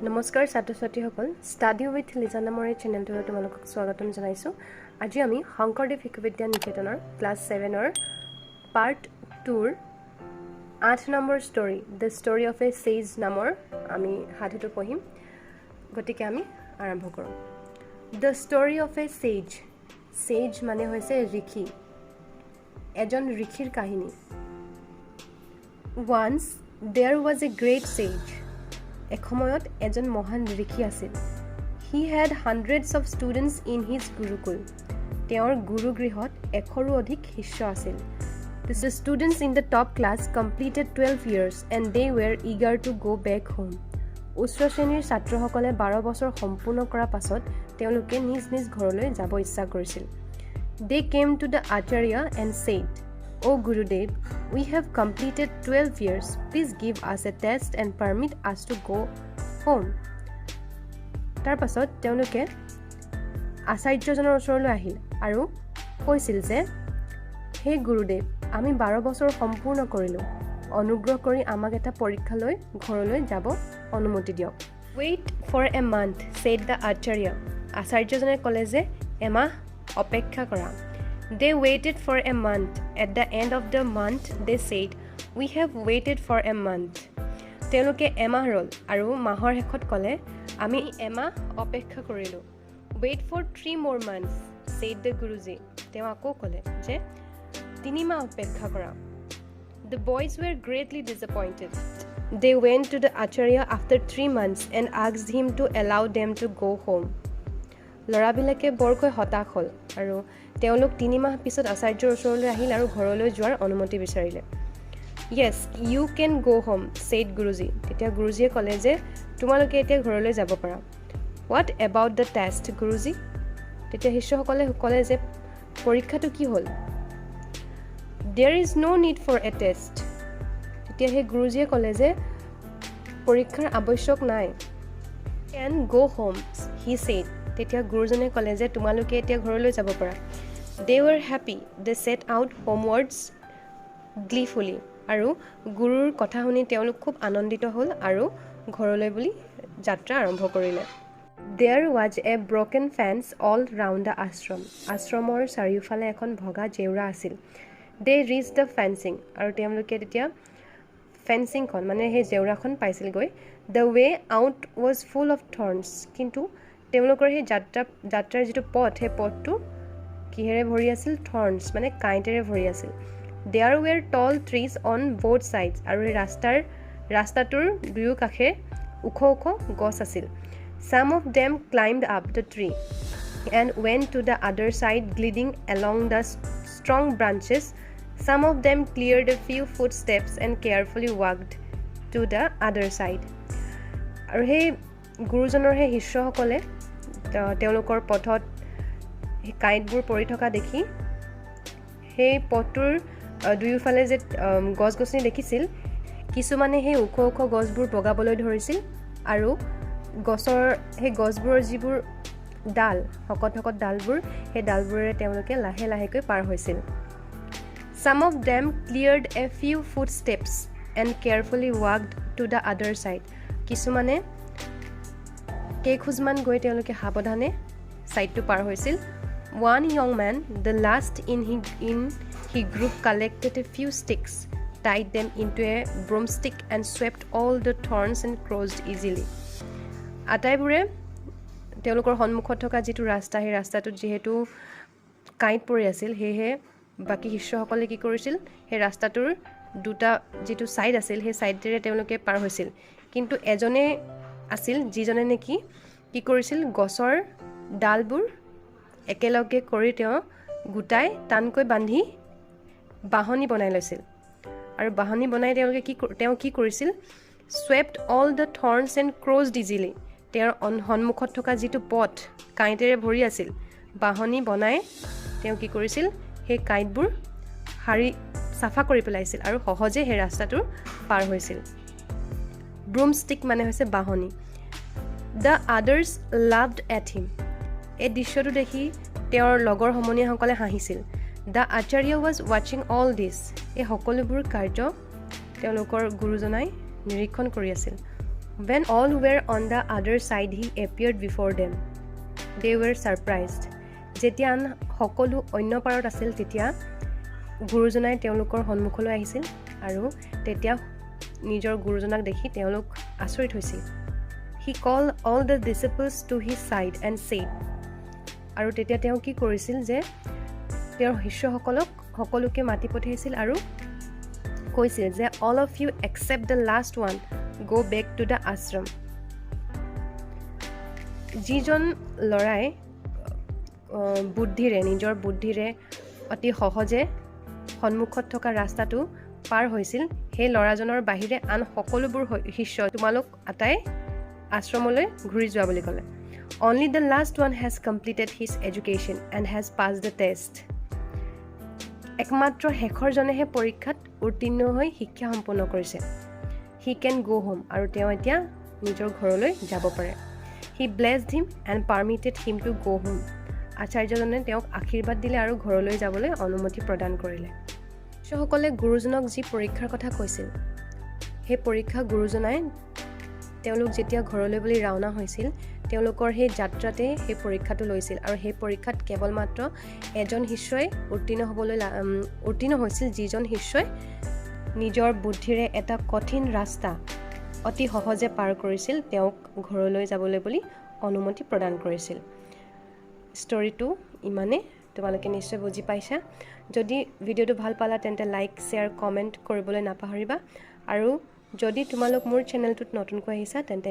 নমস্কাৰ ছাত্ৰ ছাত্ৰীসকল, ষ্টাডি উইথ লিজা নামৰ এই চেনেলটোলৈ তোমালোকক স্বাগতম জনাইছোঁ। আজি আমি শংকৰদেৱ শিশু বিদ্যা নিকেতনৰ ক্লাছ ছেভেনৰ পাৰ্ট টুৰ 8 number story, "The Story of a Sage" নামৰ আমি সাধুটো পঢ়িম। গতিকে আমি আৰম্ভ কৰোঁ। The Story of a Sage. Sage মানে হৈছে ঋষি, এজন ঋষিৰ কাহিনী। Once there was a great sage. এসময়ত এজন মহান ঋষি আছিল। He had hundreds of students in his gurukul. তেওঁৰ গুৰুগৃহত 100ৰো অধিক শিষ্য আছিল। The students in the top class completed 12 years and they were eager to go back home. উচ্চ শ্ৰেণীৰ ছাত্ৰসকলে 12 বছৰ সম্পূৰ্ণ কৰাৰ পাছত তেওঁলোকে নিজ নিজ ঘৰলৈ যাব ইচ্ছা কৰিছিল। They came to the Acharya and said, "O Gurudev, we have completed 12 years. Please give us a test and permit us to go home." তাৰ পাছত তেওঁলোকে আচাৰ্যজনৰ ওচৰলৈ আহিল আৰু কৈছিল যে হে গুৰুদেৱ, আমি 12 বছৰ সম্পূৰ্ণ কৰিলোঁ, অনুগ্ৰহ কৰি আমাক এটা পৰীক্ষা লৈ ঘৰলৈ যাব অনুমতি দিয়ক। "Wait for a month," said the Acharya. আচাৰ্যজনে ক'লে যে এমাহ অপেক্ষা কৰা। They waited for a month. At the end of the month, they said, "We have waited for a month." তেওঁলোকে এমাহ ৰ'ল আৰু মাহৰ শেষত ক'লে, আমি এমাহ অপেক্ষা কৰিলোঁ। "Wait for 3 more months," said the Guruji. তেওঁ আকৌ ক'লে যে 3 মাহ অপেক্ষা কৰা। The boys were greatly disappointed. They went to the Acharya after 3 months and asked him to allow them to go home. ল'ৰাবিলাকে বৰকৈ হতাশ হ'ল আৰু তেওঁলোক 3 মাহ পিছত আচাৰ্যৰ ওচৰলৈ আহিল আৰু ঘৰলৈ যোৱাৰ অনুমতি বিচাৰিলে। "Yes, you can go home," said Guruji. তেতিয়া গুৰুজীয়ে ক'লে যে তোমালোকে এতিয়া ঘৰলৈ যাব পাৰা। "What about the test, Guruji?" তেতিয়া শিষ্যসকলে ক'লে যে পৰীক্ষাটো কি হ'ল? "There is no need for a test." তেতিয়া সেই গুৰুজীয়ে ক'লে যে পৰীক্ষাৰ আৱশ্যক নাই। "Can go home," he said. তেতিয়া গুৰুজনে ক'লে যে তোমালোকে এতিয়া ঘৰলৈ যাব পাৰা। They were happy. They set out homewards gleefully. আৰু গুৰুৰ কথা শুনি তেওঁলোক খুব আনন্দিত হ'ল আৰু ঘৰলৈ বুলি যাত্ৰা আৰম্ভ কৰিলে। There was a broken fence all round the ashram. আশ্ৰমৰ চাৰিওফালে এখন ভগা জেওৰা আছিল। They reached the fencing. আৰু তেওঁলোকে তেতিয়া ফেঞ্চিংখন মানে সেই জেওৰাখন পাইছিলগৈ। The way out was full of thorns. কিন্তু তেওঁলোকৰ সেই যাত্ৰাৰ যিটো পথ, সেই পথটো কিহেৰে ভৰি আছিল? থৰ্ণছ মানে কাঁইটেৰে ভৰি আছিল। There were tall trees on both sides. আৰু সেই ৰাস্তাটোৰ দুয়ো কাষে ওখ ওখ গছ আছিল। Some of them climbed up the tree and went to the other side, gliding along the strong branches. Some of them cleared a few footsteps and carefully walked to the other side. আৰু সেই গুৰুজনৰ সেই শিষ্যসকলে তেওঁলোকৰ পথত সেই কাঁইটবোৰ পৰি থকা দেখি সেই পথটোৰ দুয়োফালে যে গছ গছনি দেখিছিল, কিছুমানে সেই ওখ ওখ গছবোৰ বগাবলৈ ধৰিছিল আৰু গছৰ সেই গছবোৰৰ যিবোৰ ডাল, শকত শকত ডালবোৰ, সেই ডালবোৰেৰে তেওঁলোকে লাহে লাহেকৈ পাৰ হৈছিল। Some of them cleared a few footsteps and carefully walked to the other side. কিছুমানে কেইখোজমান গৈ তেওঁলোকে সাৱধানে ছাইডটো পাৰ হৈছিল। One young man, the last in his group, collected a few sticks, tied them into a broomstick and swept all the thorns and crossed easily. আটাইবোৰে তেওঁলোকৰ সন্মুখত থকা যিটো ৰাস্তা, সেই ৰাস্তাটোত যিহেতু কাঁইট পৰি আছিল, সেয়েহে বাকী শিষ্যসকলে কি কৰিছিল? সেই ৰাস্তাটোৰ দুটা যিটো ছাইড আছিল, সেই ছাইডেৰে তেওঁলোকে পাৰ হৈছিল। কিন্তু এজনে আছিল যিজনে নেকি কি কৰিছিল? গছৰ ডালবোৰ একেলগে কৰি তেওঁ গোটাই টানকৈ বান্ধি বাঁহনি বনাই লৈছিল। আৰু বাঁহনি বনাই তেওঁ কি কৰিছিল? Swept all the thorns and crossed easily. তেওঁৰ সন্মুখত থকা যিটো পথ কাঁইটেৰে ভৰি আছিল, বাঁহনি বনাই তেওঁ কি কৰিছিল? সেই কাঁইটবোৰ সাৰি চাফা কৰি পেলাইছিল আৰু সহজে সেই ৰাস্তাটোৰ পাৰ হৈছিল। ব্ৰুম ষ্টিক মানে হৈছে বাঁহনি। The others laughed at him. এই দৃশ্যটো দেখি তেওঁৰ লগৰ সমনীয়াসকলে হাঁহিছিল। The Acharya was watching all this. এই সকলোবোৰ কাৰ্য তেওঁলোকৰ গুৰুজনাই নিৰীক্ষণ কৰি আছিল। When all were on the other side, he appeared before them. They were surprised. যেতিয়া আন সকলো অন্য পাৰত আছিল, তেতিয়া গুৰুজনাই তেওঁলোকৰ সন্মুখলৈ আহিছিল আৰু তেতিয়া নিজৰ গুৰুজনাক দেখি তেওঁলোক আচৰিত হৈছিল। He called all the disciples to his side and said, আৰু তেতিয়া তেওঁ কি কৰিছিল যে তেওঁৰ শিষ্যসকলক সকলোকে মাতি পঠিয়াইছিল আৰু কৈছিল যে, "All of you except the last one, go back to the ashram." যিজন ল'ৰাই বুদ্ধিৰে, নিজৰ বুদ্ধিৰে অতি সহজে সন্মুখত থকা ৰাস্তাটো পাৰ হৈছিল, সেই ল'ৰাজনৰ বাহিৰে আন সকলোবোৰ শিষ্য তোমালোক আটাই আশ্ৰমলৈ ঘূৰি যোৱা বুলি ক'লে। "Only the last one has completed his education and has passed the test." একমাত্ৰ শেষৰজনেহে পৰীক্ষাত উত্তীৰ্ণ হৈ শিক্ষা সম্পন্ন কৰিছে। "He can go home." আৰু তেওঁ এতিয়া নিজৰ ঘৰলৈ যাব পাৰে। He blessed him and permitted him to go home. আচাৰ্যজনে তেওঁক আশীৰ্বাদ দিলে আৰু ঘৰলৈ যাবলৈ অনুমতি প্ৰদান কৰিলে। শিষ্যসকলে গুৰুজনক যি পৰীক্ষাৰ কথা কৈছিল, সেই পৰীক্ষা গুৰুজনাই তেওঁলোক যেতিয়া ঘৰলৈ বুলি ৰাওনা হৈছিল, তেওঁলোকৰ সেই যাত্ৰাতে সেই পৰীক্ষাটো লৈছিল আৰু সেই পৰীক্ষাত কেৱল মাত্ৰ এজন শিষ্যই উত্তীৰ্ণ হৈছিল, যিজন শিষ্যই নিজৰ বুদ্ধিৰে এটা কঠিন ৰাস্তা অতি সহজে পাৰ কৰিছিল। তেওঁক ঘৰলৈ যাবলৈ বুলি অনুমতি প্ৰদান কৰিছিল। ষ্টৰিটো ইমানেই, তোমালোকে নিশ্চয় বুজি পাইছা। যদি ভিডিঅ'টো ভাল পালা, তেন্তে লাইক, শ্বেয়াৰ, কমেণ্ট কৰিবলৈ নাপাহৰিবা। আৰু যদি তোমালোক মোৰ চেনেলটোত নতুনকৈ আহিছা, তেন্তে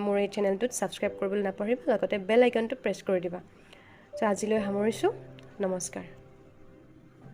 মোৰ এই চেনেলটোত ছাবস্ক্ৰাইব কৰিবলৈ নাপাহৰিবা, লগতে বেল আইকনটো প্ৰেছ কৰি দিবা। চ' আজিলৈ সামৰিছোঁ, নমস্কাৰ।